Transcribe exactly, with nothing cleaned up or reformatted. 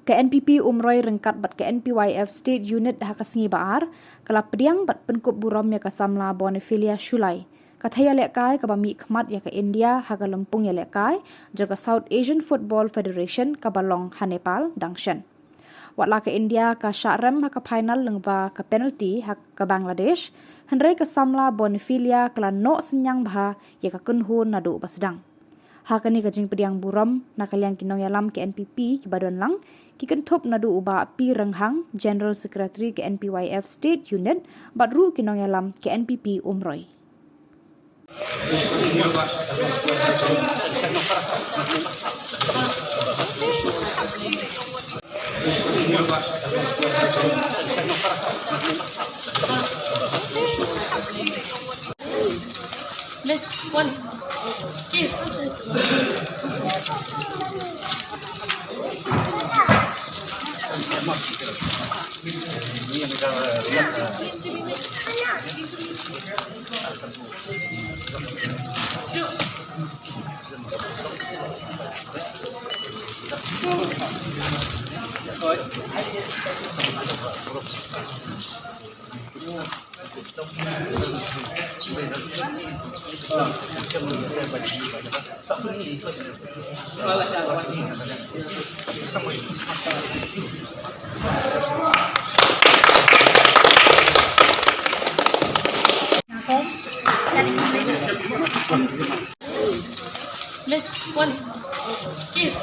Ka N P P Umroi ryngkat bad ka N P Y F State Unit ha ka sngi ba ar ka la pdiang bad pynkup burom ïa ka samla Bonephilia Shullai, ka thei ïalehkai kaba mihkhmat ïa ka India ha ka lympung ïalehkai jong ka South Asian Football Federation kaba long ha Nepal dang shen. Watla ka India ka shah rem ha ka final lyngba ka penalty ha ka Bangladesh, hynrei ka samla Bonephilia ka la noh synñiang bha ïa ka kynhun naduh ba sdang. Ha kane ka jingpdiang burom na ka liang ki nongïalam ka N P P kiba don lang, ki kynthup naduh u Bah P Rynghang, General Secretary ka N P Y F State Unit, bad ruh ki nongïalam ka N P P Umroi. Miss, one. Give. Miss, one. Give.